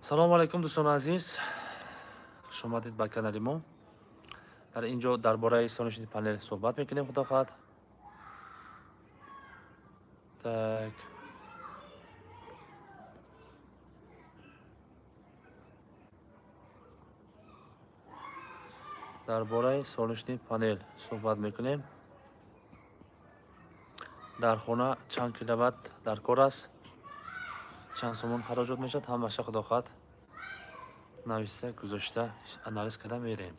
Салому алайкум, дӯстони азиз, хушомадед ба канали мо. Дар ин ҷо дар бораи солнечный панел суҳбат мекунем, худо хоҳад. Так, дар бораи солнечный панел суҳбат мекунем. Дар хона чанд киловатт дар кор аст, чанд сомон хароҷот мешавад, ҳамаша, худо хоҳад, нависта гузошта, анализ карда мерем.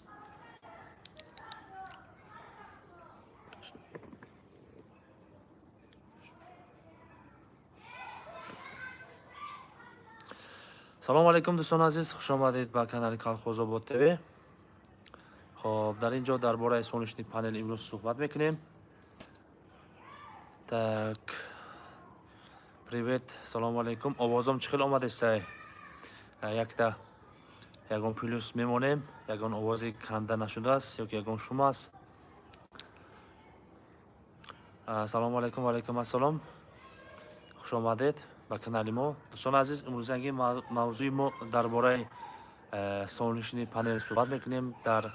Салому алайкум, дӯстони азиз, хушомадед ба канали Калхозобод ТВ. Хоб, дар ин ҷо дар бораи солнечный панел имрӯз суҳбат мекунем. Так, привет, салому алайкум. Овозом чӣ хел омадестай? Якта ягон плюс мемонем, ягон овози канда нашудааст ёки ягон шум аст? Салому алайкум, ва алайкум ассалом, хушомадед ба канали мо. Дӯстони азиз, имрӯзанги мавзӯи мо дар бораи солнечный панел суҳбат мекунем. Дар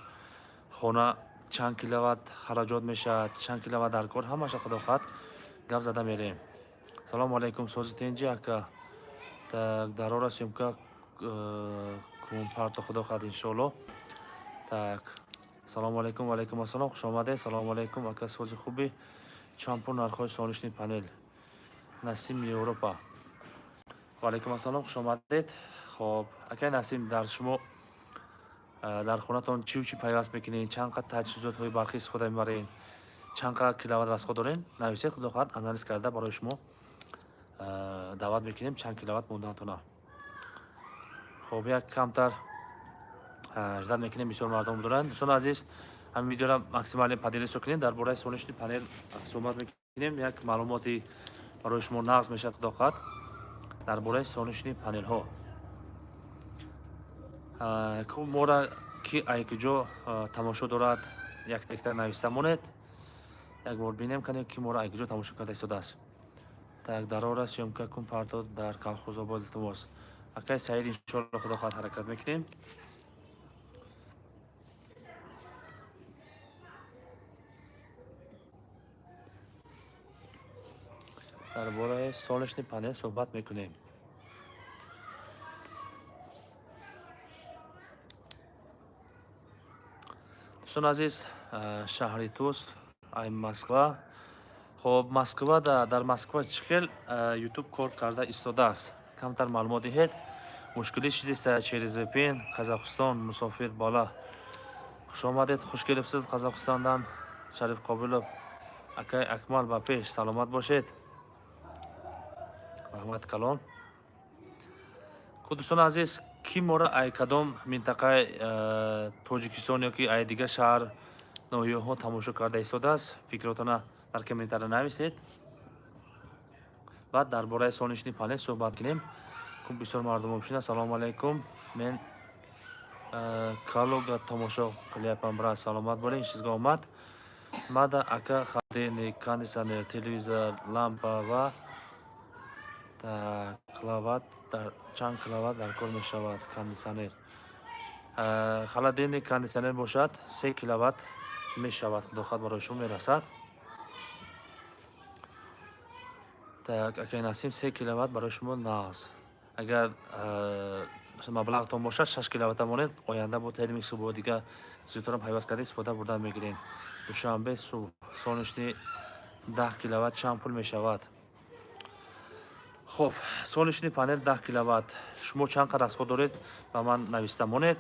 хона чанд киловатт хароҷот мешавад, чанд киловатт дар кор, ҳамаша, худо хоҳад, гап зада мерем. Салому алайкум, сози тенҷи, ака? Так, дарора съёмка кун парто, худо хоҳад, иншоалло. Так, салому алайкум, ва алайкум ассалом, хушомадед. Салому алайкум, ака, сози хуби? Чанд пул нархҳои солнечный панел? Насим, Европа. Ва алайкум ассалом, хушомадед. Хоб, акай Насим, дар шумо дар хонатон чию чӣ пайваст мекунед, чанд қад таҷҳизотҳои барқӣ истифода мебаред, чанд қад киловатт расход дорем, нависед, худо хоҳад, анализ карда барои шумо даъват мекунем, чанд киловатт мондаатона. Хоб, як камтар ждать мекунем, бисёр мардум доранд. Дӯстони азиз, ҳамин видеоро максимально поделиться кунед. Дар бораи солнечный панел суҳбат мекунем, як маълумоти барои шумо нағз мешавад, худо хоҳад, дар бораи солнечный панелҳо. Мора ки ай куҷо тамошо дорад, якта нависта монед, як бор бинем, канем, ки моро ай куҷо тамошо карда истодааст. Так, дарора съёмка кун парто дар Калхозобод, илтимос. Акай Саид, иншоалло, худо хоҳад, ҳаракат мекунем. Дар бораи солнечный панел суҳбат мекунем. Дӯстони азиз, шаҳри Тус, ай Москва. Хоб, Москва, дар Москва чӣ хел Ютуб кор карда истодааст, камтар маълумот диҳед. Мушкилӣ чизест через VPN? Казахстон, мусофир бала, хушомадед, хуш келибсиз Қазоқистондан. Шариф Қобилов, акай Акмал, ба пеш, саломат бошед, раҳмат калон. Хуб, дӯстони азиз, ки мора ай кадом минтақаи Тоҷикистон ёки ай дигар шаҳр, ноҳияҳо тамошо карда истодааст, фикротона дар комментария нависед. Баъд дар бораи солнечный панел суҳбат кунем. Хуб, бисёр мардумо бишинад. Салому алайкум, мен Калуга тамошо qilyapman, брат, саломат болед, sizga omad. Мада, ака, холодильник, кондиционер, телевизор, лампа ва киловатт, чанд киловатт дар кор мешавад кондиционер? Холодильник, кондиционер бошад, 3 киловатт мешавад, худо хоҳад, барои шумо мерасад. Так, акай Насим, 3 киловатт барои шумо нағз. Агар маблағтон бошад, 6 киловатта монед, оянда бо термиксу бо дигар зудтарам пайваст карда истифода бурда мегирем. Душанбе субҳ, солнечный 10 киловатт чанд пул мешавад? Хоб, солнечный панел 10 киловатт, шумо чанд қад расход доред, ба ман нависта монед,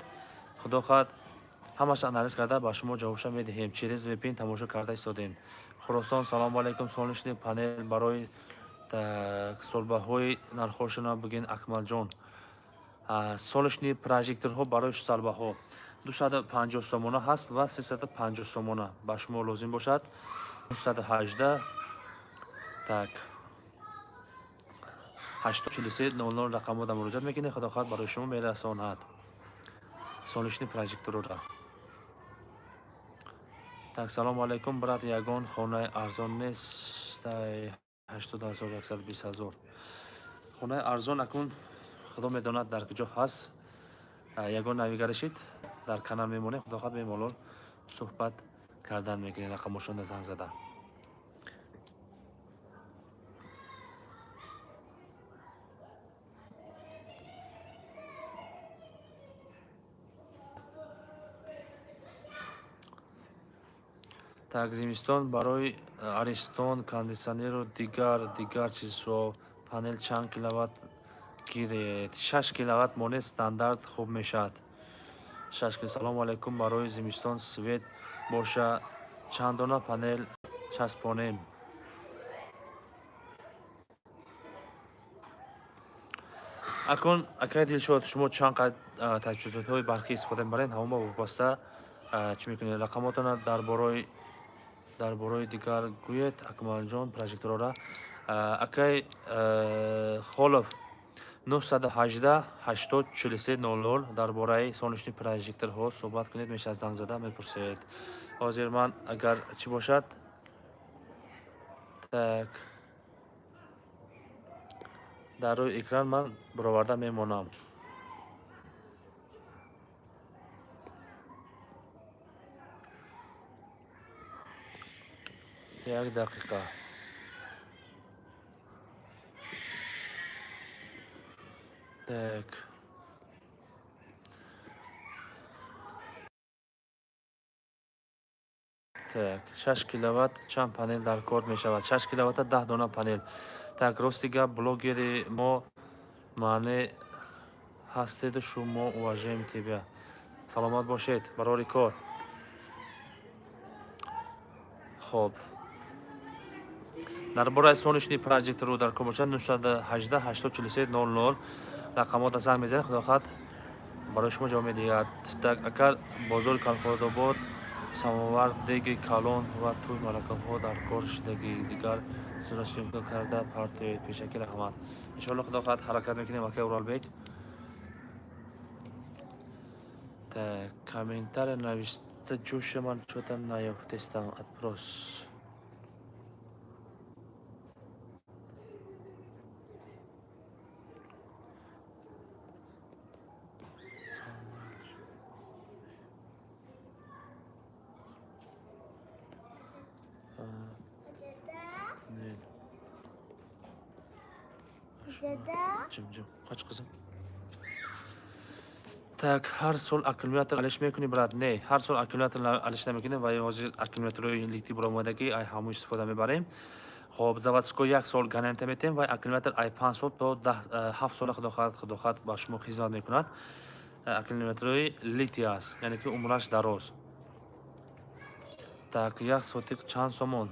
худо хоҳад, ҳамаша анализ карда ба шумо ҷавобша медиҳем. Через VPN тамошо карда истодем. Хуросон, салому алайкум. Солнечный панел барои столбаҳои нархҳошона бигӯен, Акмалҷон. Солнечный прожекторҳо барои столбаҳо 250 сомона ҳаст ва 350 сомона. Ба шумо лозим бошад, 918, так, 843 00 рақамҳода муроҷиат мекунед, худо хоҳад, барои шумо мерасонад солнечный прожекторро. Так, салому алайкум, брат, ягон хонаи арзон нест, 80 0, 120 0? Хонаи арзон акун Худо медонад, дар куҷо ҳаст. Ягон навигари шид, дар канал мемонем, худо хоҳад, бемалол суҳбат кардан мекунем, рақамошонда занг зада. Так, зимистон барои Аристон, кондитсионеру дигар чизҳо панел чанд киловатт гиред? 6 киловатт монед, стандарт хуб мешавад. 6. Салому алайкум, барои зимистон свет боша, чанд дона панел часпонем? Акун, акай Дилшод, шумо чанд қад таҷҳизотҳои барқӣ истифода мебаред, ҳамон ба вобаста чӣ мекунед. Рақамотона дар бораи дигар гӯед, Акмалҷон, прожекторора. Акай Холов, 918 80 43 00, дар бораи солнечный прожекторҳо суҳбат кунед, мешавад, занг зада мепурсед. Ҳозир ман агар чӣ бошад, так, дар рӯи экран ман бароварда мемонам. Як дақиқа. Так, 6 киловатт чанд панел дар кор мешавад? 6 киловатта 10 дона панел. Так, рости гап, блогери мо маъне ҳастеду шумо, уважаем тебя. Саломат бошед, барори кор. Хоб, дар бораи солнечный прожектору дар кор бошад, 918 80 43 00 рақамота занг мезанед, худо хоҳад, барои шумо ҷавоб медиҳад. Так, агар бозори Калхозобод самовар, деги калон ва тӯй малакаҳо дар кор шудагӣ, дигар сурат карда партоед. Пешакӣ раҳмат. Иншоалло, худо хоҳад, ҳаракат мекунем, акай Уралбек. Так, комментария нависта ҷӯша ман чота наёфтестам. Отпрос. Панел. Ҷим, ҷим, qoch, qizim. Так, ҳар сол аккумулятор алиш мекунӣ, брат? Не, ҳар сол аккумулятор алиш намекунем ва ҳозир аккумуляторҳои литий баромадагӣ, ай ҳамон истифода мебарем. Хоб, заводской як сол гарантия метем ва аккумулятор ай 5 сол то 7 сола, худо хоҳад, ба шумо хизмат мекунад. Аккумуляторҳои литий аст, яъне ки умраш дароз. Так, як сотик чанд сомон?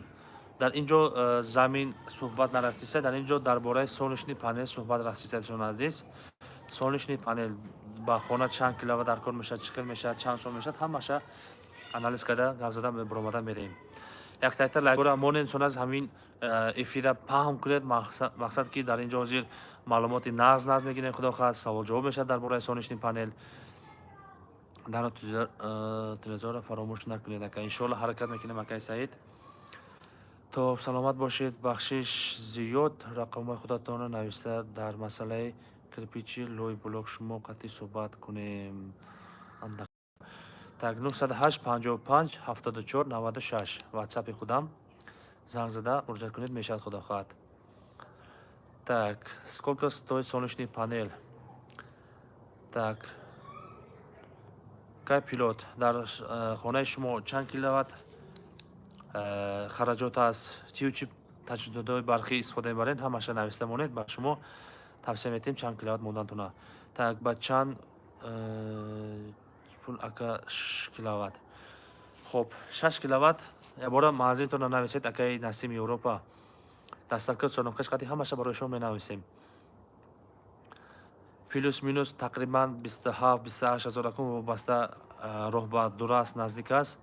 Дар ин ҷо замин суҳбат нарафтиса, дар ин ҷо дар бораи солнечный панел суҳбат рафтиса, дӯстони азиз. Солнечный панел ба хона чанд киловатт дар кор мешавад, чӣ хел мешавад, чанд сом мешавад, ҳамаша анализ карда, гап зада баромада мерем. Яктайта лайкора монед, дӯстони азиз, ҳамин эфира паҳн кунед. Мақсад ки дар ин ҷо ҳозир маълумоти нағз нағз мегирем, худо хоҳад, саволҷавоб мешавад дар бораи солнечный панел. Дар телевизорро фаромӯш накунед, ака. Иншоалло, ҳаракат мекунем, акаи Саид. То саломат бошед. Бахшиш зиёд, рақамҳои худатонро нависта, дар масъалаи кирпичи лой блок шумо қатъӣ суҳбат кунем. Так, 908 55 74 96 ватсапи худам, занг зада муроҷиат кунед, мешавад, худо хоҳад. Так, сколько стоит солнечный панел? Так, кай пилот, дар хонаи шумо чанд киловатт хараҷот аст, чию чӣ таҷҳизотҳои барқӣ истифода мебаред, ҳамаша нависта монед, ба шумо тавсия метиҳем чанд киловатт мондантона. Так, ба чанд пул, ака, 6 киловатт? Хоб, 6 киловатт якбора манзилтонро нависед, акаи Насим Европа. Доставка, установкаш қати ҳамаша барои шумо менависем. Плюс минус тақрибан 27-28 ҳазор акун, вобаста роҳ ба дур аст, наздик аст,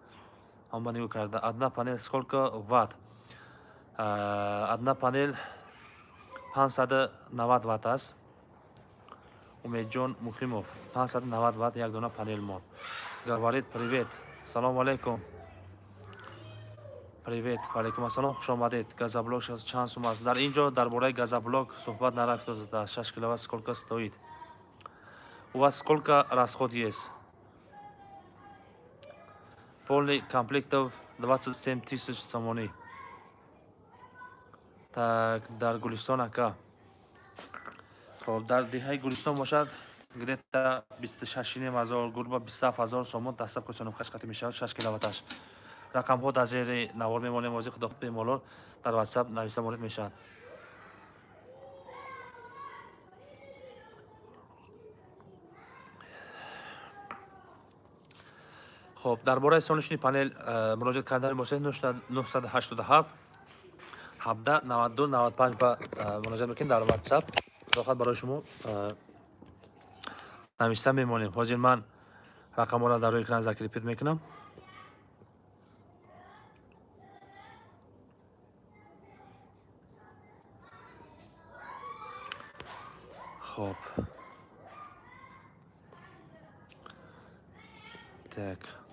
ҳама нигоҳ карда. Одна панель сколько ватт? Одна панель 590 ватт аст. Умедҷон Муҳимов, 590 ватт як дона панел мон. Говорит, привет, салому алайкум. Привет, ваалайкум ассалом, хуш омадед. Газоблок чанд сум аст? Дар ин ҷо дар бораи газоблок суҳбат нарафт. 6 киловатт сколько стоит? У вас сколько расход есть? Полный комплектов 27 тысяч сомонӣ. Так, дар Гулистон, ака. Хоб, дар деҳаи Гулистон бошад, где-то 26,5 ҳазор, грубо 27 ҳазор сомон доставка установкаш қатӣ мешавад, 6 киловатташ. Рақамҳо дар зери навор мемонем, ҳозир худо бемалол дар WhatsApp нависта ворид мешавад. Хоб, дар бораи солнечный панел муроҷиат кардани бошед, 987 17 92 95 ба муроҷиат мекунед дар WhatsApp. Худо барои шумо нависта мемонем. Ҳозир ман рақамҳоро дар рӯи экран закрепить мекунам. Хоб, так.